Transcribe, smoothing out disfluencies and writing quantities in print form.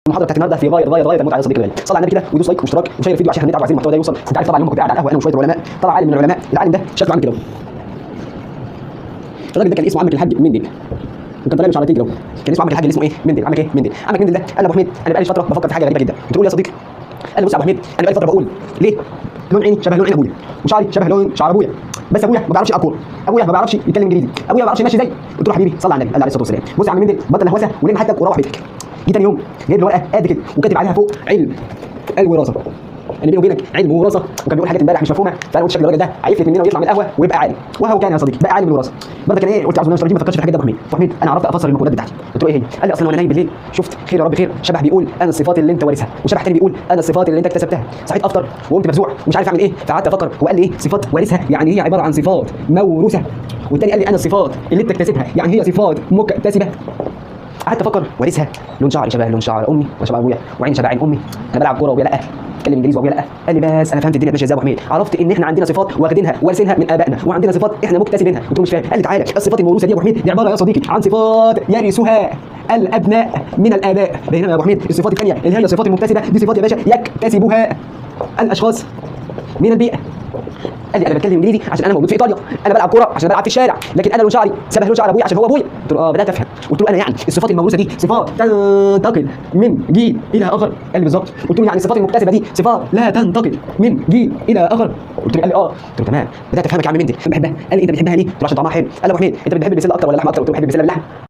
المحاضرة بتاعت النهارده في غاية غاية غاية المتعة يا صديقي الغالي. صل على النبي كده ودوس like واشتراك و share الفيديو عشان احنا بنتعب وعايزين المحتوى ده يوصل. انت عارف طبعا يوم كنت قاعد على القهوة انا وشوية علماء، طلع عالم من العلماء، العالم ده شكله عامل كده. الراجل ده كان اسمه عمك الحاج مندل، وكان طالع له شعرتين كده. كان اسمه عمك الحاج اللي اسمه ايه؟ مندل. عمك ايه؟ مندل. عمك مندل ده قال ابو حميد انا بقالي فترة بفكر في حاجة غريبة جدا. بتقول يا صديقي؟ قال له بص يا ابو حميد انا بقالي فترة بقول ليه لون عيني شبه لون عين ابويا وشعري شبه لون شعر ابويا، بس ابويا ما بيعرفش يلعب كورة، ابويا ما بيعرفش يتكلم انجليزي، ابويا ما بيعرفش يمشي زي. قلت له حبيبي صلى على النبي، قال عليه الصلاة والسلام. بص يا عم مندل بطل هوسه ولم حاجتك وروح بيتك. جه تاني يوم جايب له ورقة قد كده وكاتب عليها فوق علم الوراثة. انا بيني وبينك علم ووراثه، وكان بيقول حاجات امبارح مش مفهومه، فانا قلت شكل الراجل ده هيفلت مننا ويطلع من القهوة ويبقى عالم. وهو كان يا صديقي بقى عالم الوراثة. برضه كان ايه؟ قلت عاوز ما فكرش في الحاجات دي يا ابو حميد. ابو حميد انا عرفت افسر المقولات بتاعتي. قلت له ايه هي؟ قال لي اصلا وانا نايم بالليل شفت خير يا رب خير، شبح بيقول انا الصفات اللي انت وارثها، وشبح تاني بيقول انا الصفات اللي انت اكتسبتها. صحيت افطر وقمت مفزوع ومش عارف اعمل ايه، فقعدت افكر. هو قال لي ايه؟ صفات وارثها يعني هي عبارة عن صفات موروثه، والتاني قال لي انا الصفات اللي انت اكتسبها يعني هي صفات مكتسبة. قعدت افكر وارثها، لون شعري شبه لون شعر امي وشبه ابويا، وعيني شبه عين امي، انا بلعب كورة وابويا لا، اتكلم انجليزي وابويا لا. قال لي بس انا فهمت الدنيا ماشية ازاي يا ابو حميد، عرفت ان احنا عندنا صفات واخدينها وارثينها من ابائنا، وعندنا صفات احنا مكتسبينها. قلت له مش فاهم. قال لي تعالى الصفات الموروثة دي يا ابو حميد دي عبارة يا صديقي عن صفات يرثها الابناء من الاباء، بينما يا ابو حميد الصفات الثانية اللي هي الصفات المكتسبة دي صفات يا باشا يكتسبها الاشخاص من البيئة. قال لي انا بتكلم انجليزي عشان انا موجود في ايطاليا، انا بلعب كورة عشان بلعب في الشارع، لكن انا لون شعري شبه لون شعر ابويا عشان هو ابويا. قلت له اه بدات افهم. قلت له انا يعني الصفات الموروثة دي صفات تنتقل من جيل الى اخر؟ قال لي بالظبط. قلت له يعني الصفات المكتسبة دي صفات لا تنتقل من جيل الى اخر؟ قلت له قال لي اه. قلت له تمام بدات افهمك يا عم مندل. بحبها. قال لي انت بتحبها ليه؟ قلت له عشان طعمها حلو. قال لي ابو حميد انت بتحب البسله اكتر ولا اللحمة اكتر؟ قلت له بحب البسله باللحمه.